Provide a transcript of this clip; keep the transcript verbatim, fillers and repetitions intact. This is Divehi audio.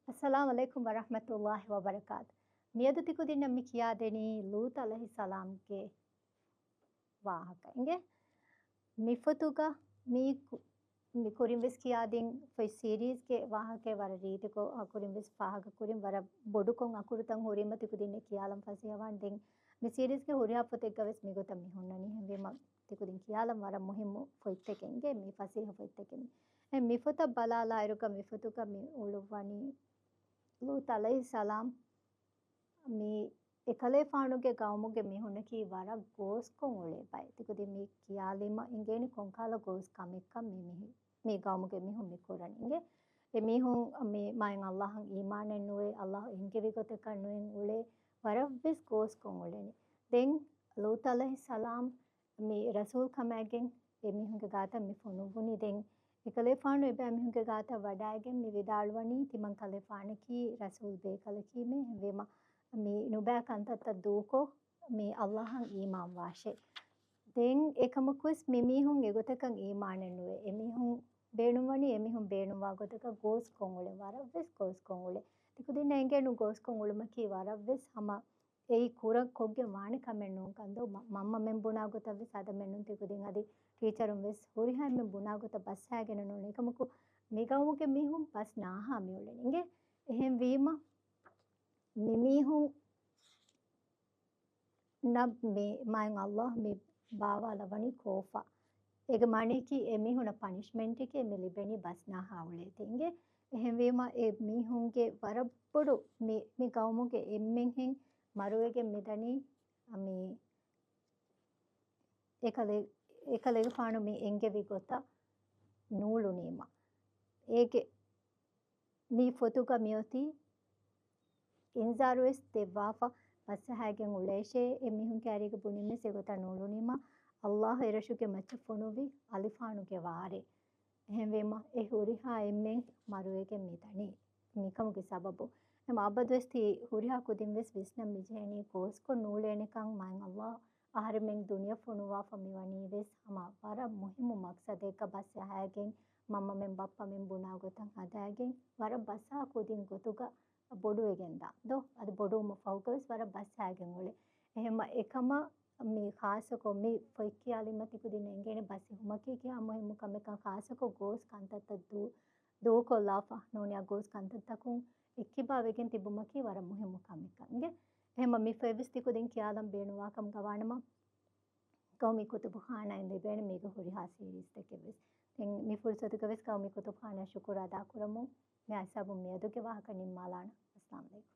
އައްސަލާމު ޢަލައިކުމް ވަރަޙްމަތުﷲި ވަބަރަކާތު. މިއަދު ތިކުދިންނަށް މި ކިޔާދެނީ ލޫޠު ޢަލައިހިއްސަލާމްގެ ވާހަކަ އިނގޭ. މިފޮތުގަ މީ ކު-، މި ކުރިން ވެސް ކިޔާދިން ފޮތް ސީރީޒްގެ ވާހަކައެއް ވަރަށް ރީތިކޮށް، އަ، ކުރިން ވެސް ފާހަގަ ކުރިން ވަރަށް ބޮޑުކޮށް އަކުރުތައް ހުރީމަ ތިކުދިންނަށް ކިޔާލަން ފަސޭހަވާން. ދެން މި ސީރީޒްގެ ހުރިހާ ފޮތެއްގަ ވެސް މިގޮތަށް މި ހުންނަނީ. އެހެންވީމަ ތިކުދިން ކިޔާލަން ވަރަށް މުހިއްމު ފޮތްތަކެއް އިނގޭ، މި ފަސޭހަ ފޮތްތަކެއް މި. އެ މި ފޮތަށް ބަލާލާއިރުގަ މި ފޮތުގަ މި އުޅުއްވަނީ ލޫޠު ޢަލައިހިއްސަލާމް މި އެކަލޭފާނުގެ ގައުމުގެ މީހުންނަކީ ވަރަށް ގޯސްކޮށް އުޅޭ ބައެއް. ތިކުދިން މި ކިޔާލީމަ އިނގޭނެ ކޮންކަހަލަ ގޯސް ކަމެއްކަން މި މި-، މި ގައުމުގެ މީހުން މި ކުރަނީ އިނގޭ. އެ މީހުން މި މާތް ﷲ އަށް އީމާނެއް ނުވޭ، ﷲ އެންގެވި ގޮތަކަށް ނުއެން އުޅޭ، ވަރަށްވެސް ގޯސްކޮށް އުޅެނީ. ދެން ލޫޠު ޢަލައިހިއްސަލާމް މި ރަސޫލް ކަމާގެން އެ މީހުންގެ ގާތަށް މި ފޮނުއްވުނީ. ދެން އެކަލޭފާނު އެބައިމީހުންގެ ގާތަށް ވަޑައިގެން މި ވިދާޅުވަނީ، ތިމަން ކަލޭފާނަކީ ރަސޫލް ބޭކަލަކީމޭ. އެހެންވީމަ މި ނުބައި ކަންތައްތައް ދޫކޮށް، މި ﷲ އަށް އީމާން ވާށޭ. ދެން އެކަމަކުވެސް މި މީހުން އެގޮތަކަށް އީމާނެއް ނުވޭ. އެމީހުން ބޭނުންވަނީ އެމީހުން ބޭނުންވާ ގޮތަކަށް ގޯސްކޮށް އުޅެން، ވަރަށްވެސް ގޯސްކޮށް އުޅެން. ތިކުދިންނަށް އެނގޭނު ގޯސްކޮށް އުޅުމަކީ ވަރަށްވެސް ހަމަ އެއީ ކުރަން ކޮށްގެން ވާނެ ކަމެއް ނޫން ކަންދޯ. މަ-، މަންމަމެން ބުނާ ގޮތަށް ވެސް އަދަމެންނުން ތިކުދިން އަދި ޓީޗަރުން ވެސް ހުރިހާ އެންމެން ބުނާ ގޮތަށް ބަސްހާގެން ނޫން. އެކަމަކު މި ގައުމުގެ މީހުން ބަސް ނާހާ މި އުޅެނީ އިނގޭ. އެހެންވީމަ މި މީހުން ނަށް މި މާތް ﷲ މި ބާވާލައްވަނީ ކޯފާ. އޭގެ މާނަޔަކީ އެ މީހުނަށް ޕަނިޝްމަންޓެކޭ މި ލިބެނީ ބަސް ނާހާ އުޅޭތީ އިނގޭ. އެހެންވީމަ އެ މީހުންގެ ވަރަށް ބޮޑު މި، މި ގައުމުގެ އެންމެންހެން މަރުވެގެން މިދަނީ މި އެކަލޭ-، އެކަލޭގެފާނު މި އެންގެވި ގޮތަށް ނޫޅުނީމަ. އޭގެ މި ފޮތުގަ މިއޮތީ އިންޒާރުވެސް ދެއްވާފަ، ބަސްއަހައިގެން އުޅޭށޭ. އެ މީހުން ކައިރީގަ ބުނިންވެސް އެގޮތަށް ނޫޅުނީމަ، ﷲ އެރަށުގެ މައްޗަށް ފޮނުއްވި އަލިފާނުގެ ވާރޭ. އެހެންވީމަ، އެ ހުރިހާ އެންމެން މަރުވެގެން މިދަނީ މިކަމުގެ ސަބަބުން. އެމަ އަބަދުވެސް ތި ހުރިހާ ކުދިންވެސް ވިސްނަން މިޖެހެނީ ގޯސްކޮށް ނޫޅޭނެކަން. މާތް ﷲ އަހަރެމެން ދުނިޔެ ފޮނުވާފަ މިވަނީ ވެސް ހަމަ ވަރަށް މުހިއްމު މަޤްޞަދެއްގަ ބަސް އަހައިގެން، މަންމަމެން ބައްޕަމެން ބުނާ ގޮތަށް ހަދައިގެން، ވަރަށް ބަސާ ކުދިން ގޮތުގަ ބޮޑުވެގެންދާ ދޯ؟ އަދި ބޮޑުވުމަށް ފަހުގަވެސް ވަރަށް ބަސް އަހައިގެން އުޅޭ. އެހެންމަ އެކަމަށް މި ޚާއްޞަކޮށް މި ފޮތް ކިޔާލީމަ ތިކުދިން އެނގޭނެ ބަސް އިހުމަކީ ކިހާ މުހިއްމު ކަމެއްކަން، ޚާއްޞަކޮށް ގޯސް ކަންތައްތައް ދޫ-، ދޫކޮށްލާފަ ނޫނިއްޔާ ގޯސް ކަންތައްތަކުން އެއްކިބާވެގެން ތިބުމަކީ ވަރަށް މުހިއްމު ކަމެއްކަން އިނގޭ. އެހެންމަ މި ފޮތްވެސް ތިކުދިން ކިޔާލަން ބޭނުންވާކަމުގަ ވާނަމަ، ޤައުމީ ކުތުބުޚާނާއިން ލިބޭނެ މީގެ ހުރިހާ ސީރީޒްތަކެއްވެސް. ދެން މި ފުރުސަތުގަވެސް ޤައުމީ ކުތުބުޚާނާ ޝުކުރު އަދާކުރަމުން، މި ހިސާބުން މިއަދުގެ ވާހަކަ ނިންމާލާނަން. އައްސަލާމު ޢަލައިކުމް.